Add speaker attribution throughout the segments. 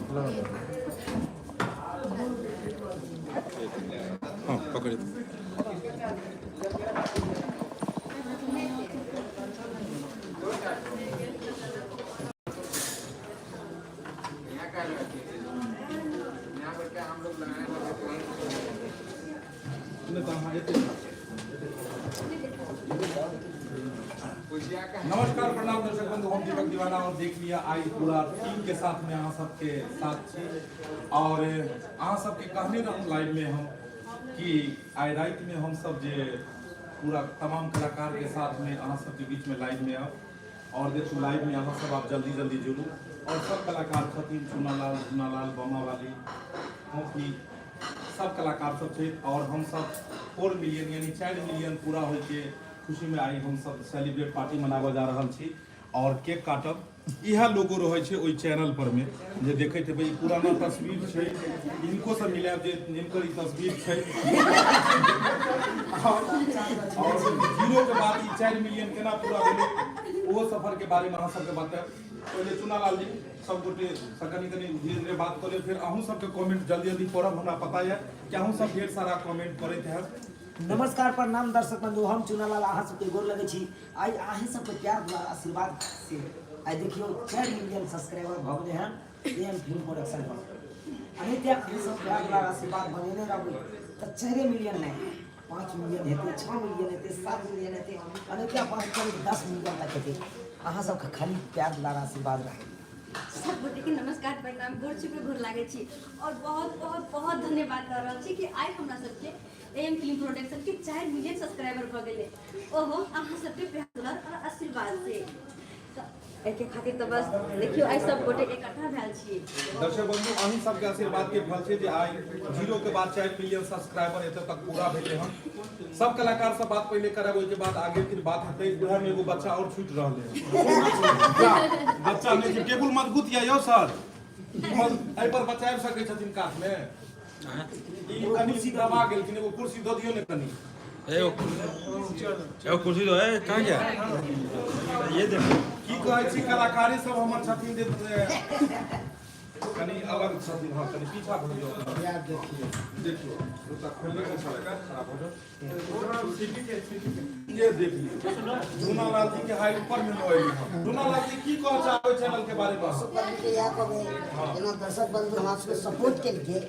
Speaker 1: हाँ पकड़िए। नमस्कार, प्रणाम दर्शक बंधु, हम दीपक दीवाना और देख लिया आई पूरा टीम के साथ में अहाँ सबके साथ छी और अहाँ सबके कहने रहूँ लाइव में हम कि आइ राति में हम सब जे पूरा तमाम कलाकार के साथ में अहाँ सबके बीच में लाइव में आउ और देखू लाइव में अहाँ सब आप जल्दी जल्दी जुड़ू और सब कलाकार छथिन चुनालाल, झुनालाल, बमावाली, फोफी, सब कलाकार सब छै और हम सब 4 मिलियन यानी 4 मिलियन पूरा होय के खुशी में आई हम सब सेलिब्रेट पार्टी मनाबऽ जा रहल छी और केक काटब। इएह लोगो रहै छै ओहि चैनल पर में जे देखैत हेबै, ई पुराना तस्वीर छै, हिनको से मिलायब जे जिनकर ई तस्वीर छै और जीरो के बाद ई 4 मिलियन केना पूरा भेलै ओहो सफर के बारे में अहाँ सबके बतायब। पहिले चुनालाल जी सब गोटे से कनि कनि धीरे धीरे बात कऽ लेब, फेर अहूँ सबके कमेंट जल्दी जल्दी पढ़ब, हमरा पता यऽ कि अहूँ सब ढेर सारा कमेंट करैत हैब।
Speaker 2: नमस्कार, प्रणाम दर्शक बंधु, हम चुनालाल अहाँ सबके गोर लगै छी। आइ अहीं सबके प्यार दुलार आशीर्वाद से आइ देखियौ 4 मिलियन सब्सक्राइबर भऽ गेलै हन एम फिल्म प्रोडक्शन पर। एनाहिते अहीं सब प्यार दुलार आशीर्वाद बनेने रहबै तऽ 4 मिलियन नहि, 5 मिलियन हेतै, 6 मिलियन हेतै, 7 मिलियन हेतै, एनाहिते अपन करीब 10 मिलियन तक हेतै। अहाँ सबके खाली प्यार दुलार आशीर्वाद रहै।
Speaker 3: सब गोटे के नमस्कार, प्रणाम, गोर छुके गोर लागै छी और बहुत बहुत बहुत धन्यवाद दऽ रहल छी कि आइ हमरा सबके एम फिल्म प्रोडक्शन के 4 मिलियन सब्सक्राइबर भऽ गेलै, ओहो अहाँ सबके प्यार दुलार और आशीर्वाद से। तऽ एहिके खातिर तऽ बस देखियौ आइ सब गोटे इकट्ठा भेल छी।
Speaker 1: दर्शक बंधु, अहीं सबके आशीर्वाद के फल छै जे आइ जीरो के बाद 4 मिलियन सब्सक्राइबर एतऽ तक पूरा भेलै हन। सब कलाकार सब बात पहिले करब, ओहिके बाद आगे फिर बात हेतै। उएह में एगो बच्चा और छूटि रहल है, बच्चा नहि छै, टेबुल मजबूत यऽ यौ सर, एहि पर बच्चा आबि सकै छथिन कात में? ई कनि दबा गेलखिन, एगो कुर्सी दऽ दियौ ने कनि।
Speaker 4: एगो एगो कुर्सी दो। ए, कहाँ गया ये? देखो।
Speaker 1: की कहै छी, कलाकारे सब हमर छथिन जे कनि अलग छथिन। हँ, कनि पीछा भऽ जाउ। देखियौ, जूता खोलने के छलै, खराब हो जाउ। ये देख लियौ, झूना लाल जी के हाई ऊपर में लऽ एली हम। झूना लाल जी, की कहऽ चाहबै चैनल के बारे में?
Speaker 5: दर्शक बंधु के इएह कहबै, जेना दर्शक बंधु हमरा सबके सपोर्ट केलकै,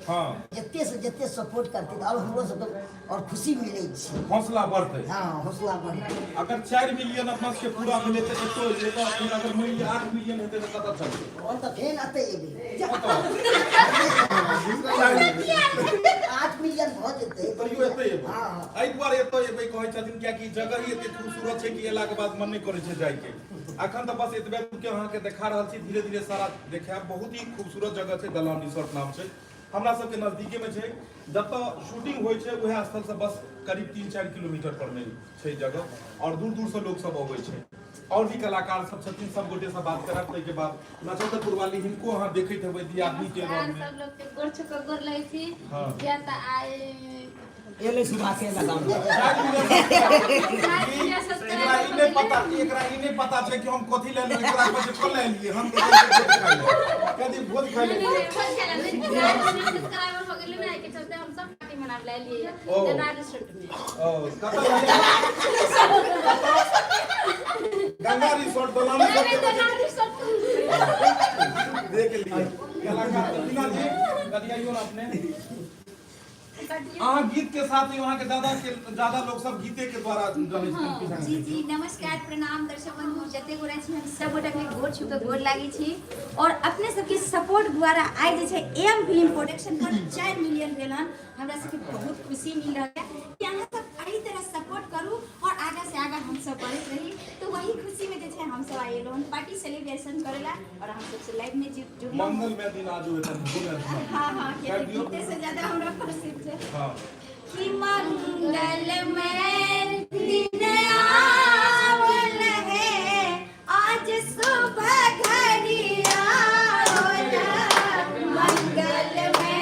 Speaker 5: जते से जते सपोर्ट करतै तऽ आओर हमरो सबके आओर खुशी मिलै छै,
Speaker 1: हौसला बढ़तै।
Speaker 5: हँ, हौसला बढ़तै।
Speaker 1: अगर 4 मिलियन अपना सबके पूरा भेलै तऽ एतो एतऽ फेर अगर मानि लिअ 8 मिलियन हेतै तऽ कतऽ चलतै?
Speaker 5: हम तऽ फेर एतै एबै। 8 मिलियन भऽ जेतै
Speaker 1: तैयो एतै एबै?
Speaker 5: हँ।
Speaker 1: एहि दुआरे एतऽ एबै कहै छथिन कियाकि जगह ही एते खूबसूरत छै कि एलाके बाद मन नहि करै छै जाइके। अखन तऽ बस एतबे के अहाँके देखा रहल छी, धीरे धीरे सारा देखायब। बहुत ही खूबसूरत जगह छै, दलान रिसोर्ट नाम छै, हमरा सबके नजदीके में छै, जतऽ शूटिंग होइ छै उएह स्थल से बस करीब 3-4 किलोमीटर पर में छै जगह और दूर दूर से लोग सब अबै छै। और भी कलाकार सब छथिन, सब गोटे से बात करब। ताहिके बाद नचौतर पुरवाली, हिनको अहाँ देखैत हेबै दियादनी के रोल में।
Speaker 6: सब लोग के गोर छुके गोर लगै छी।
Speaker 1: हाँ।
Speaker 6: किया तऽ आइ
Speaker 2: एलै सुबह के लगाम।
Speaker 1: एकरा ई नहि पता, एकरा ई नहि पता छै कि हम कथी ले लेलियै। एकरा कहै छै कल एलियै हम, तऽ कहै छै भोज खाइ लए। कथी भोज खाइ लए?
Speaker 6: सब्सक्राइबर हो गेलै ने, एहिके चलते हम सब पार्टी मनाबे ला एलियै।
Speaker 1: ओ।
Speaker 6: दलान रिसोर्ट में।
Speaker 1: ओ कतऽ रहै? गंगा रिसोर्ट दलान।
Speaker 6: नहीं, दलान रिसोर्ट।
Speaker 1: देख लियै कलाकार मीना जी, कथी आइयो ना अपने अहाँ गीत के साथ ही अहाँ के ज्यादा के ज्यादा लोग सब गीते के द्वारा जानै छथिन पीछा।
Speaker 3: जी जी, नमस्कार, प्रणाम दर्शक बंधु, जते गोरा छी हम सब गोटा के गोर छू के गोर लागै छी और अपने सबके सपोर्ट द्वारा आइ जे छै एम फिल्म प्रोडक्शन पर 4 मिलियन भेल हन। हमरा सबके बहुत खुशी मिल रहल है कि अहाँ सब एही तरह सपोर्ट करू और आगा से आगा हम सब बढ़ैत रही। तो वही खुशी में जे छै हम सब आइ एलहुँ हन पार्टी सेलिब्रेशन करेला और हम सबसे लाइव में जुड़लहुँ।
Speaker 1: मंगलमय दिन आज हुए तन।
Speaker 3: हाँ हाँ, किया
Speaker 1: कर दियौ।
Speaker 3: गीते से ज्यादा हमरा प्रसिद्ध छै। कि मंगलमय दिन आवल है आज सुबह घड़ी आवला, मंगलमय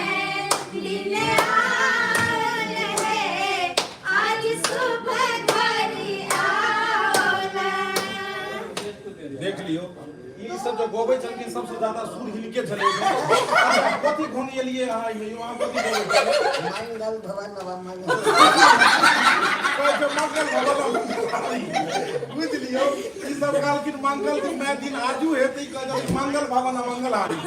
Speaker 3: दिन आवल है आज सुबह घड़ी आवला।
Speaker 1: देख लियो, ई सब जो गबै छलखिन सबसे ज्यादा सुर हिनके छलै। अच्छा, कथी घोंघेलियै अहाँ एहिमे यौ? अहाँ कथी गबै छलियै?
Speaker 5: मंगल भवन बाबा मंगल।
Speaker 1: कहै छै मंगल भवन अमंगलहारी। बुझि लियौ, ई सब कहलखिन मंगल दिन मैं दिन आजू हेतै, कहै छथिन मंगल भवन अमंगलहारी।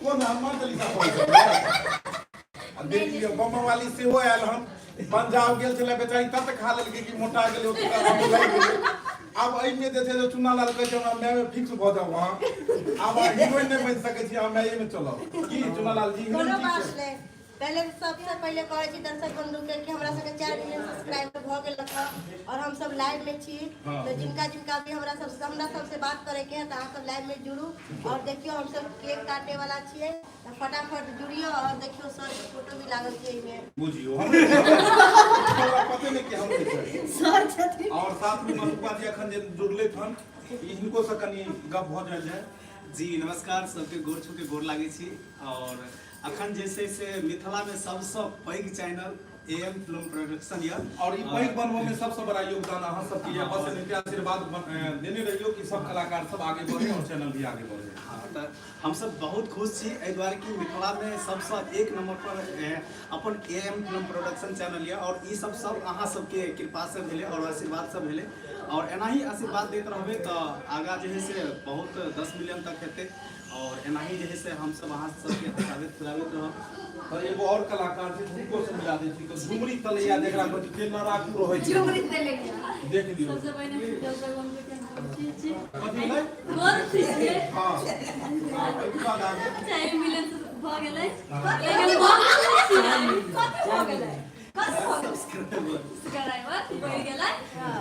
Speaker 1: कोन हनुमान चालीसा पढ़ै छलियै? आ देख लियौ, बम वाली सेहो आयल हन। पंजाब गेल छलै बेचारी, तत खा लेलकै कि मोटा गेलै, ओतुका बम लागि गेलै। आब एहिमे जे छै से चुना लाल कहै छै हमरा मायमे फिक्स भऽ जाउ अहाँ, आब अहाँ हीरोइन नहि बनि सकै छी, अहाँ मायेमे चलब। की चुना लाल जी,
Speaker 7: कोनो
Speaker 1: हीरोइन ठीक
Speaker 7: बात
Speaker 1: छै?
Speaker 7: नहि। पहले सबसे पहले कहै छी दर्शक बंधु के कि हमरा सबके 4 मिलियन सब्सक्राइबर भऽ गेल हँ और हम सब लाइव में छी। तो जिनका जिनका भी हमरा सबसे बात करे के है तो अहाँ सब लाइव में जुड़ू और देखियो हम सब केक काटे वाला छियै, तऽ फटाफट जुड़ियो और देखियो सर के फोटो भी लागल छै एहिमे।
Speaker 1: बुझियो, हमरा पते नहि कि हम के छै
Speaker 3: सर छथिन।
Speaker 1: और साथ में मधुपा जी अखन जे जुड़ले हन, ई हिनको से कनि गप भऽ जाय जाय।
Speaker 8: जी नमस्कार, सबके गोर छू के गोर लागै छी। और अखन जे छै से मिथिलामे सबसँ पैघ चैनल एएम फिल्म प्रोडक्शन यऽ
Speaker 1: और ई पैघ बनबऽ में सबसँ बड़ा योगदान अहाँ सबके यऽ। बस एनाहिते आशीर्वाद देने रहियो कि सब कलाकार सब आगे बढ़े और चैनल भी आगे बढ़े।
Speaker 8: हाँ, तऽ हमसब बहुत खुश छी एहि दुआरे कि मिथिलामे सबसँ एक नंबर पर अपन एएम फिल्म प्रोडक्शन चैनल यऽ और ई सब सब अहाँ सबके कृपासँ भेलै और आशीर्वादसँ भेलै और एनाही आशीर्वाद दैत रहबै तऽ आगाँ जे है से बहुत 10 मिलियन तक हेतै और एनाही जे है से हमसब अहाँ सबके हँसाबैत खुआबैत रहब।
Speaker 1: तऽ एगो और कलाकार छै, हुनको से मिला दै छी। तऽ झुमरी तलैया जेकरा कहै छै, जे लड़ाकू रहै छै।
Speaker 3: झुमरी तलैया।
Speaker 1: देख लियौ।
Speaker 6: सबसे पहिने दर्शक बंधु के हम खुशी छी।
Speaker 1: कथी भेलै?
Speaker 6: बहुत खुशी छियै।
Speaker 1: हँ हँ, ओहिके बाद आगे
Speaker 6: 4 मिलियन भऽ गेलै, लेकिन बहुत खुशी है।
Speaker 3: कथी भऽ गेलै? कथी भऽ गेलै?
Speaker 6: सब्सक्राइबर बढ़ि गेलै,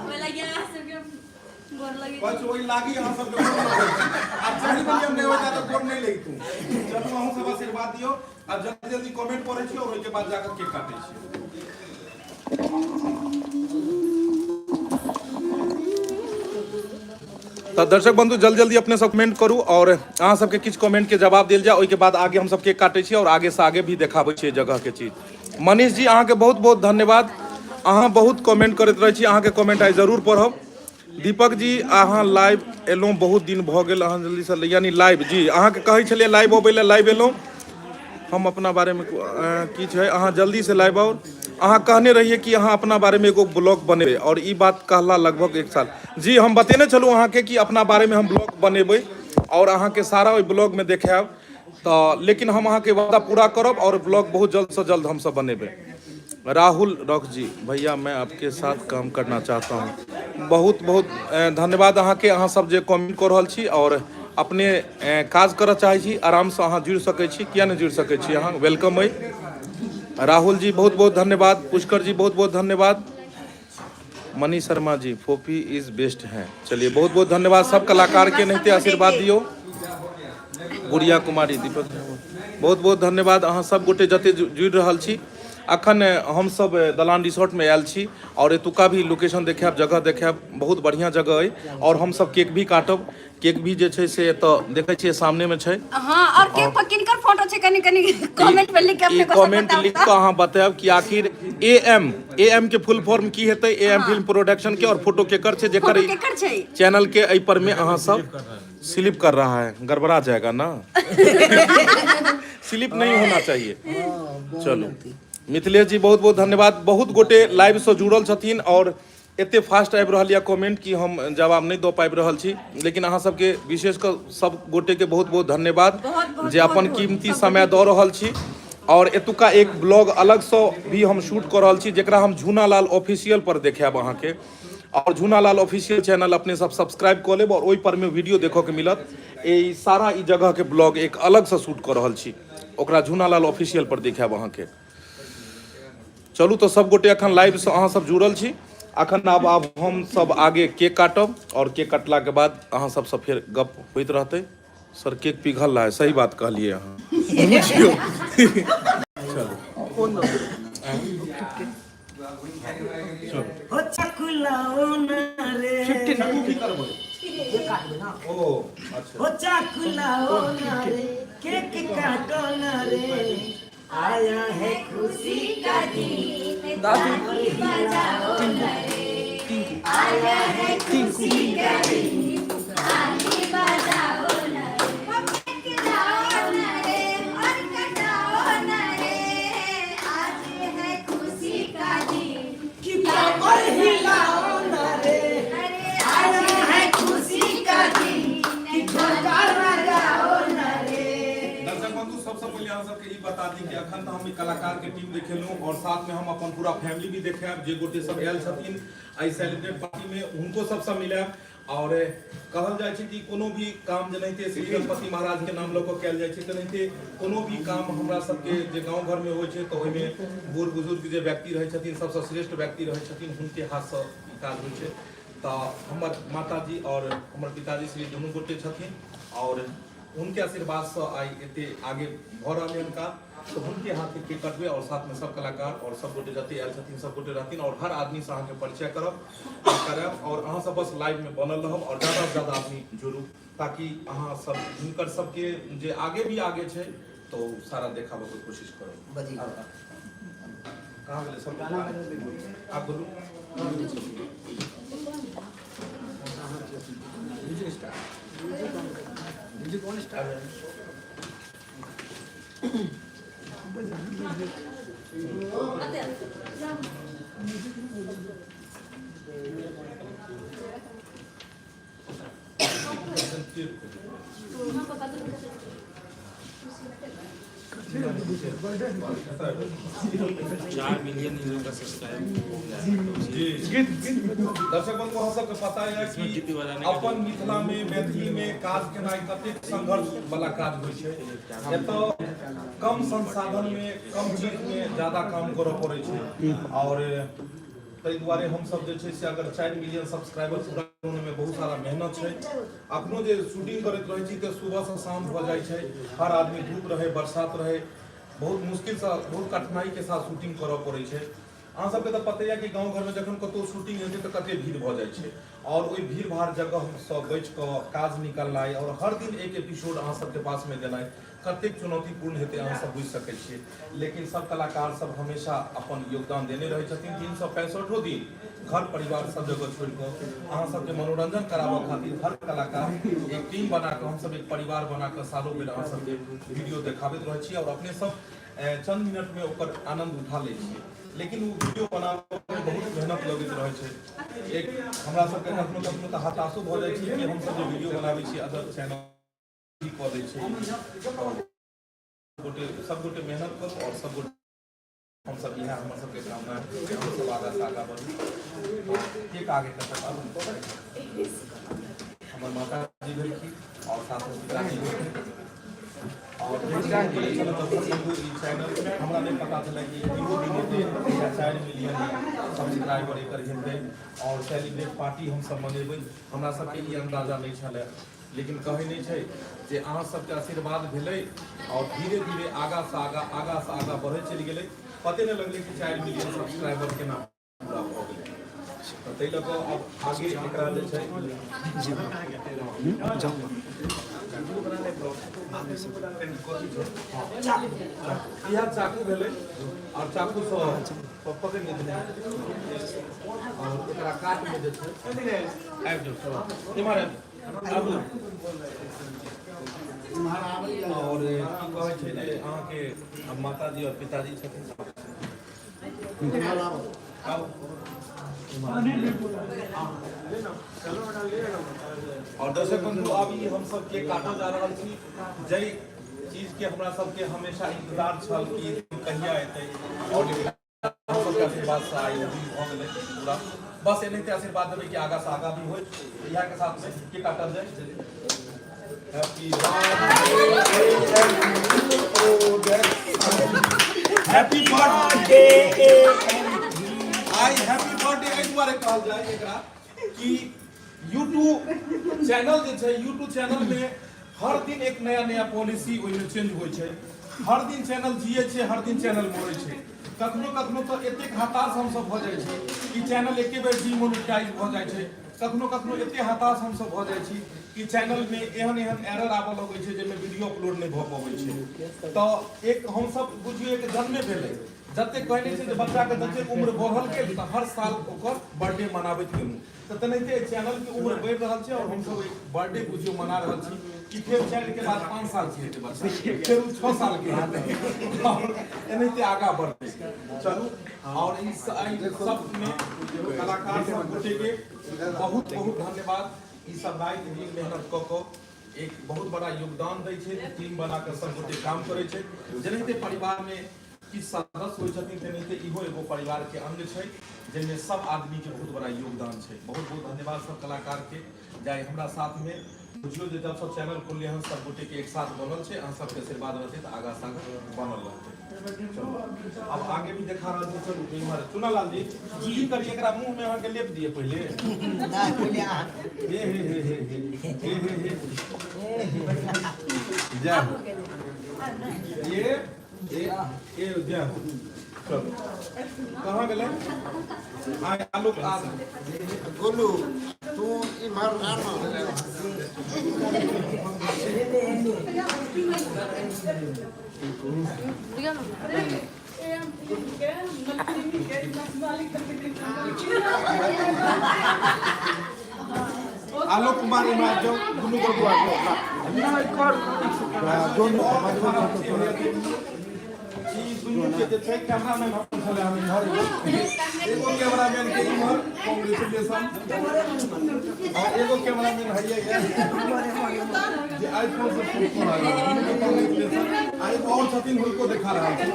Speaker 6: ओहि लागि अहाँ सबके गोर लगै।
Speaker 1: बस ओहि लागी अहाँ सबके गोर लगै छी। आब 4 मिलियन नहि होता तऽ गोर नहि लगितू। चलू, अहूँ सब आशीर्वाद दियौ आ जल्दी जल्दी कमेंट पढ़ै छी और ओहिके बाद जाकर केक काटै छी। तऽ दर्शक बंधु, जल्दी जल्दी अपने सब कमेंट करू और अहाँ सबके किछु कमेंट के जवाब देल जाय, ओहिके बाद आगे हम सब केक काटै छी और आगे से आगे भी देखाबै छी जगह के चीज। मनीष जी, अहाँके बहुत बहुत धन्यवाद, अहाँ बहुत कमेंट करैत रहै छी, अहाँके कमेंट आइ जरूर पढ़ब। दीपक जी, अहाँ लाइव एलहुँ बहुत दिन भऽ गेल, अहाँ जल्दीसँ यानी लाइव जी अहाँके कहै छलियै लाइव अबै लए, लाइव एलहुँ हम। अपना बारेमे की छै, अहाँ जल्दीसँ लाइव आउ। अहाँ कहने रहियै कि अहाँ अपना बारेमे एगो ब्लॉग बनेबै और ई बात कहला लगभग 1 साल। जी, हम बतेने छलहुँ अहाँके कि अपना बारेमे हम ब्लॉग बनेबै और अहाँके सारा ओहि ब्लॉगमे देखायब, तऽ लेकिन हम अहाँके वादा पूरा करब और ब्लॉग बहुत जल्दसँ जल्द हमसब बनेबै। राहुल रॉक जी भैया, मैं आपके साथ काम करना चाहता हूँ। बहुत बहुत धन्यवाद अहाँके, अहाँ सब जे कमेंट कऽ रहल छी और अपने काज करऽ चाहै छी, आरामसँ अहाँ जुड़ि सकै छी। किया नहि जुड़ि सकै छी? अहाँ welcome अइ। राहुल जी, बहुत बहुत धन्यवाद। पुष्कर जी, बहुत बहुत धन्यवाद। मनीष शर्मा जी, फोफी is best हैं। चलिए, बहुत बहुत धन्यवाद सब कलाकार के, नहिते आशीर्वाद दियौ। गुड़िया कुमारी, दीपक, बहुत बहुत धन्यवाद। अहाँ सब गोटे जते जुड़ि रहल छी, अखन हम सब दलान रिसोर्ट में आयल छी और एतुका भी लोकेशन देखायब, जगह देखायब, बहुत बढ़िया जगह अइ और हम सब केक भी काटब। केक भी जे छै से एतऽ देखै छियै सामने में छै।
Speaker 3: हाँ, और केक पर किनकर फोटो छै, कनी कनी कमेंट में लिख के अपने
Speaker 1: ई
Speaker 3: को सब
Speaker 1: कमेंट
Speaker 3: बताउ
Speaker 1: लिख
Speaker 3: तऽ।
Speaker 1: कऽ अहाँ बतायब कि आखिर ए एम के फुल फॉर्म की हेतै, ए एम फिल्म प्रोडक्शन के, और फोटो केकर छै, जेकर
Speaker 3: फोटो केकर छै।
Speaker 1: चैनल के एहि पर में अहाँ सब स्लिप कर रहा है, गड़बड़ा जाएगा ना, स्लिप नहीं होना चाहिए। चलू, मिथिलेश जी, बहुत बहुत धन्यवाद। बहुत गोटे लाइव से जुड़ल छथिन और एते फास्ट आबि रहल यऽ कमेंट कि हम जवाब नहि दऽ पाबि रहल छी, लेकिन अहाँ सबके विशेष कऽ सब गोटे के बहुत बहुत धन्यवाद
Speaker 3: बहुत बहुत
Speaker 1: जे अपन
Speaker 3: बहुत बहुत
Speaker 1: कीमती
Speaker 3: सब
Speaker 1: समय दऽ रहल छी। और एतुका एक ब्लॉग अलगसँ भी हम शूट कऽ रहल छी, जेकरा हम झूनालाल ऑफिशियल पर देखायब अहाँके और झूनालाल ऑफिशियल चैनल अपने सब सब्सक्राइब कऽ लेब और ओहि पर में वीडियो देखऽ के मिलत। ई सारा ई जगह के ब्लॉग एक अलगसँ शूट कऽ रहल छी, ओकरा झूनालाल ऑफिशियल पर देखायब अहाँके। चलू, तऽ सब गोटे अखन लाइवसँ अहाँ सब जुड़ल छी। अखन आब आब हम सब आगे केक काटब और केक कटला के बाद अहाँ सबसँ फेर गप होइत रहतै। सर, केक पिघल रहा है, सही बात कहलियै अहाँ, बुझियौ। चलू।
Speaker 2: हो चकुलाओ ना रे।
Speaker 1: चकू की करबै?
Speaker 2: केक काटबै ना।
Speaker 1: ओ अच्छा।
Speaker 2: हो चकुलाओ ना रे, केक काटो ना रे, आया है खुशी का दिन,
Speaker 3: ताली बजाओ ना रे, आया है खुशी का दिन।
Speaker 1: अखन तऽ हम ई कलाकार के टीम देखेलहुँ और साथ में हम अपन पूरा फैमिली भी देखायब जे गोटे सब आयल छथिन एहि सेलिब्रेट पार्टी में हुनको सबसँ मिलायब और कहल जाइ छै कि कोनो भी काम जेनाहिते श्री गणपति महाराज के नाम लऽ कऽ कयल जाइ छै तेनाहिते कोनो भी काम हमरा सबके जे गाँव घरमे होइ छै तऽ ओहिमे बूढ़ बुजुर्ग जे व्यक्ति रहै छथिन सबसँ श्रेष्ठ व्यक्ति रहै छथिन हुनके हाथसँ ई काज होइ छै। तऽ हमर माताजी आओर हमर पिताजी श्री दुनू गोटे छथिन आओर हुनके आशीर्वादसँ आइ एते आगे भऽ रहलै हन काज तऽ हुनके हाथके केक कटबै आओर साथमे सब कलाकार आओर सब गोटे जते आयल छथिन सब गोटे रहथिन आओर हर आदमीसँ अहाँके परिचय करब करायब आओर अहाँ सब बस लाइवमे बनल रहब आओर ज्यादासँ ज्यादा आदमी जुड़ू ताकि अहाँ सब हुनकर सबके जे आगे भी आगे छै तऽ ओ सारा देखाबऽके कोशिश करब।
Speaker 5: बजी।
Speaker 1: कहाँ गेलै सब? आब बोलू।
Speaker 8: Music start, music on start.
Speaker 4: 4 million in लोगों का सब्सक्राइब हो गया
Speaker 1: जी दर्शक बंधु, अहाँ सबके पता है
Speaker 4: इसमें
Speaker 1: कि
Speaker 4: गीत बजाने का
Speaker 1: अपन मिथिला में मैथिली में काज केनाइ कतेक संघर्ष वाला काज होइ छै। एतऽ कम संसाधन में कम चीज में ज्यादा काम करऽ पड़ै छै और ताहि दुआरे हमसब जे छै से अगर 4 मिलियन सब्सक्राइबर पूरा में बहुत सारा मेहनत छै। अखनो जे शूटिंग करैत रहै छी तऽ सुबह से शाम भऽ जाइ छै, हर आदमी धूप रहै बरसात रहै, बहुत मुश्किल से बहुत कठिनाई के साथ शूटिंग करऽ पड़ै छै। अहाँ सबके तऽ पते यऽ कि गाँव घरमे जखन कतहु शूटिंग होइ छै तऽ कते भीड़ भऽ जाइ छै और ओहि भीड़ भाड़ जगहसँ बचि कऽ काज निकलनाइ और हर दिन एक एपिसोड अहाँ सबके पासमे देनाइ कतेक चुनौतीपूर्ण हेतै अहाँ सब बुझि सकै छियै। लेकिन सब कलाकार सब हमेशा अपन योगदान देने रहै छथिन। 365 दिन घर परिवार सब जगह छोड़ि कऽ अहाँ सबके मनोरंजन कराबऽ खातिर हर कलाकार एक टीम बना कऽ हमसब एक परिवार बना कऽ सालों बेर अहाँ सबके वीडियो देखाबैत रहै छी और अपने सब चंद मिनट में ओकर आनंद उठा लै छियै। लेकिन ओ वीडियो बनाबऽ में बहुत मेहनत लगैत रहै छै। एक हमरा सबके कखनो कखनो तऽ हताशो भऽ जाइ छै कि हमसब जे वीडियो बनाबै छी अदर चैनल की कऽ दै छै। गोटे सब गोटे मेहनत करू और सब गोटे हमसब इएह हमर सबके कामना है कि हमसब आगाँ से आगाँ बढ़ू। केक आगे कटत आबू। हमर माता जी भेलखिन और साथ में पिताजी भेलखिन और ई चैनल हमरा नहि पता छलै कि इहो दिन हेतै 4 मिलियन सब्सक्राइबर एकर हेतै और सेलिब्रेट पार्टी हमसब मनेबै, हमरा सबके ई अंदाजा नहि छलै। लेकिन कहै नहि छै जे अहाँ सबके आशीर्वाद भेलै और धीरे धीरे आगाँ से आगाँ आगाँ से आगाँ बढ़ैत चलि गेलै, पते नहि लगलै कि 4 मिलियन सब्सक्राइबर केना पूरा भऽ गेलै। तऽ ताहि लऽ कऽ आब आगे एकरा जे छै इएह चाकू भेलै और चाकूसँ पकड़ि लेतै और एकरा काटमे जे छै आबि जाउ सब इम्हर आबि आबू। और की कहै छै जे अहाँके माताजी और पिताजी छथिन। और दर्शक बंधु, अब ई हम सब के काटल जा रहल छी जाहि चीज के हमरा सबके हमेशा इंतजार छल कि कहिया एतै और हम सबके आशीर्वाद से आइ ओ दिन भऽ गेलै पूरा। बस एनाहिते आशीर्वाद देबै कि आगाँ से आगाँ भी होय। इएह के साथ में के काटल जाय। Happy happy birthday I happy birthday एहि दुआरे कहल जाय एकरा कि यूट्यूब चैनल जे छै यूट्यूब चैनल में हर दिन एक नया नया पॉलिसी ओहिमे चेंज होइ छै। हर दिन चैनल जिए छै, हर दिन चैनल मरै छै। कखनो कखनो तऽ एतेक हताश हमसब भऽ जाइ छी कि चैनल एके बेर डिमोनेटाइज भऽ जाइ छै। कखनो कखनो एते हताश हमसब भऽ जाइ छी कि चैनल में एहन एहन एरर आबऽ लगै छै जाहिमे वीडियो अपलोड नहि भऽ पबै छै। तऽ एक हमसब बुझियौ एक जन्मे भेलै, जतेक कहै नहि छै जे बच्चाके जतेक उम्र बढ़ल गेल तऽ हर साल ओकर बर्थडे मनाबैत गेलहुँ, तऽ तेनाहिते एहि चैनलके उम्र बढ़ि रहल छै और हमसब एक बर्थडे बुझियौ मना रहल छी कि फेर 4 के बाद 5 साल के हेतै बच्चा, फेर ओ 6 साल के हेतै और एनाहिते आगाँ बढ़तै। चलू और ई सबमे कलाकार सब गोटे के बहुत बहुत धन्यवाद। ई सब राति दिन मेहनत कऽ कऽ एक बहुत बड़ा योगदान दै छै। टीम बना कऽ सब गोटे काम करै छै। जेनाहिते परिवारमे किछु सदस्य होइ छथिन, तेनाहिते इहो एगो परिवारके अंग छै, जाहिमे सब आदमीके बहुत बड़ा योगदान छै। बहुत बहुत धन्यवाद सब कलाकारके जाहि हमरा साथमे बुझियौ जे जब सब चैनल खोललियै हन, सब गोटेके एक साथ बनल छै। अहाँ सबके आशीर्वाद रहतै तऽ आगाँ से आगाँ बनल रहतै। चलू, अब आगे भी देखा रहल छै। चलू इम्हर चुनालाल जी, की करिए? एकरा मुंह में अहाँके लेप दिए पहिले?
Speaker 5: नहि, पहिले अहाँ।
Speaker 1: हे हे हे हे हे हे हे हे, जय हो। ये ये ये, जय हो। चलो, कहाँ गेलै आय आलोक आ?
Speaker 9: गोलू, तू इम्हर आना।
Speaker 1: आलोक कुमार, इम्हर आबि जाउ। दुनू गोलू आबि जाउ। ई दुनू के जे छै कैमरामैन हम छलै हम इम्हर, एगो एगो कैमरामैन के इम्हर कांग्रेचुलेशन और एगो कैमरामैन हइए जे आईफोन से शूट कऽ रहल है, कांग्रेचुलेशन। आ एगो और छथिन, हुनको देखा रहल छी।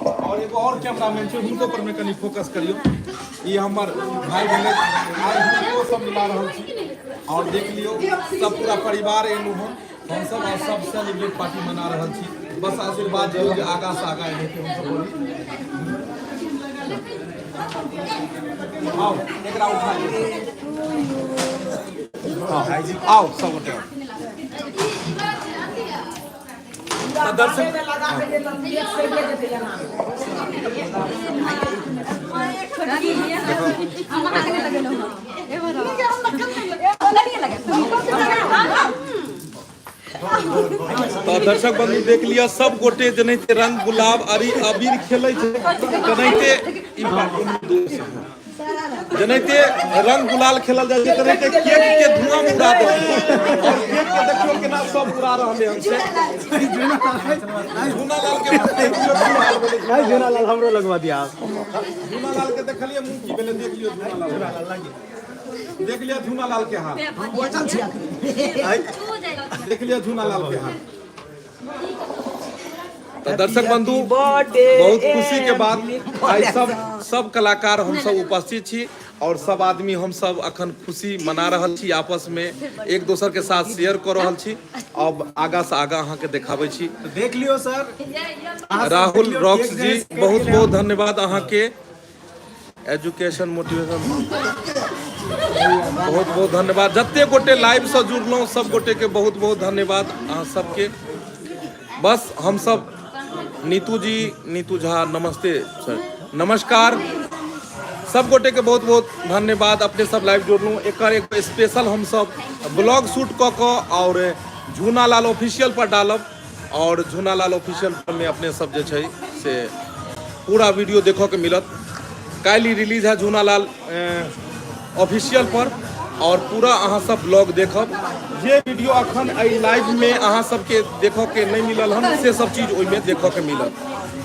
Speaker 1: और एगो और कैमरामैन छै, हुनको पर में कनि फोकस करियौ। ई हमर भाई भेलै। आइ हुनको सब मिला रहल छी और देख लियौ, सब पूरा परिवार एलहुँ हम हमसब और सब सेलिब्रेट पार्टी मना रहल छी। बस आशीर्वाद दियौ जे आगाँ से आगाँ एनाहिते हमसब बढ़ी। आओ, एकरा उठा लियौ। आओ सब गोटे आओ। तऽ दर्शक
Speaker 2: में लगा के जे तऽ केक सरिये जेतै एना।
Speaker 3: हम अहाँके नहि लगेलहुँ हँ। लगिए लगे।
Speaker 1: तऽ दर्शक बंधु, देख लिअ, सब गोटे जेनाहिते रंग गुलाब अरी अबीर खेलै छै, तेनाहिते ई दूर से जेनाहिते रंग गुलाल खेलल जाइ छै, तेनाहिते केक के धुआं में उड़ा देलकै और केक के देखियौ केना सब उड़ा रहलै हन। से झूना लाल के देख लियौ की हाल भेलै।
Speaker 8: नहीं, झूना लाल हमरो लगवा दिया।
Speaker 1: झूना लाल के देखलियै मुंह की भेलै? देख लियौ झूना लाल, देख लियौ झूना लाल के हाल।
Speaker 5: बचल छी अखन।
Speaker 1: देख लियौ झूना लाल के हाल। तऽ दर्शक बंधु, बहुत खुशी के बात, आइ सब सब कलाकार हम सब उपस्थित छी और सब आदमी हम सब अखन खुशी मना रहल छी, आपस में एक दोसर के साथ शेयर कऽ रहल छी। अब आगा से आगा अहाँके देखाबै छी।
Speaker 8: तो देख लियो सर, अहाँ सब
Speaker 1: राहुल
Speaker 8: देख लियौ,
Speaker 1: रॉक्स
Speaker 8: केक
Speaker 1: जी,
Speaker 8: जे है,
Speaker 1: बहुत बहुत धन्यवाद अहाँके। एजुकेशन मोटिवेशन, बहुत बहुत धन्यवाद। जते गोटे लाइव से जुड़लहुँ, सब गोटे के बहुत बहुत धन्यवाद अहाँ सबके। बस हम सब नीतू जी, नीतू झा, नमस्ते सर, नमस्कार। सब गोटे के बहुत बहुत धन्यवाद, अपने सब लाइव जुड़लहुँ। एकर एक स्पेशल हम सब ब्लॉग शूट कऽ कऽ और झूना लाल ऑफिशियल पर डालब और झूना लाल ऑफिशियल पर में अपने सब जे छै से पूरा वीडियो देखऽ के मिलत। काल्हि रिलीज है झूना लाल ऑफिशियल पर और पूरा अहाँ सब ब्लॉग देखब। जे वीडियो अखन एहि लाइव में अहाँ सबके देखऽ के नहि मिलल हन, से सब चीज ओहिमे देखऽ के मिलत।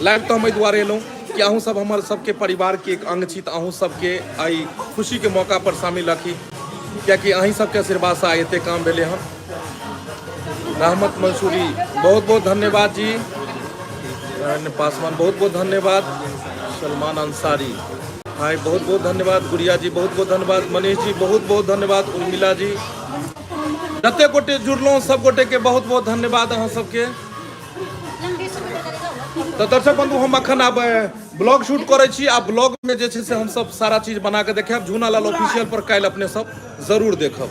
Speaker 1: लाइव तऽ हम एहि दुआरे एलहुँ कि अहूँ सब हमर सबके परिवार के एक अंग छी, तऽ अहूँ सबके एहि खुशी के मौका पर शामिल रखी, कियाकि अहीं सबके आशीर्वाद से आइ एते काम भेलै हन। रहमत मंसूरी, बहुत बहुत धन्यवाद जी। नारायण पासवान, बहुत बहुत धन्यवाद। सलमान अंसारी हाय, बहुत बहुत धन्यवाद। गुड़िया जी, बहुत बहुत धन्यवाद। मनीष जी, बहुत बहुत धन्यवाद। उर्मिला जी, जते गोटे जुड़लहुँ, सब गोटे के बहुत बहुत धन्यवाद अहाँ सबके। तऽ दर्शक बंधु, हम अखन आब ब्लॉग शूट करै छी आ ब्लॉग में जे छै से हम सब सारा चीज बना के देखायब। झूना लाल ऑफिशियल पर काल्हि अपने सब जरूर देखब।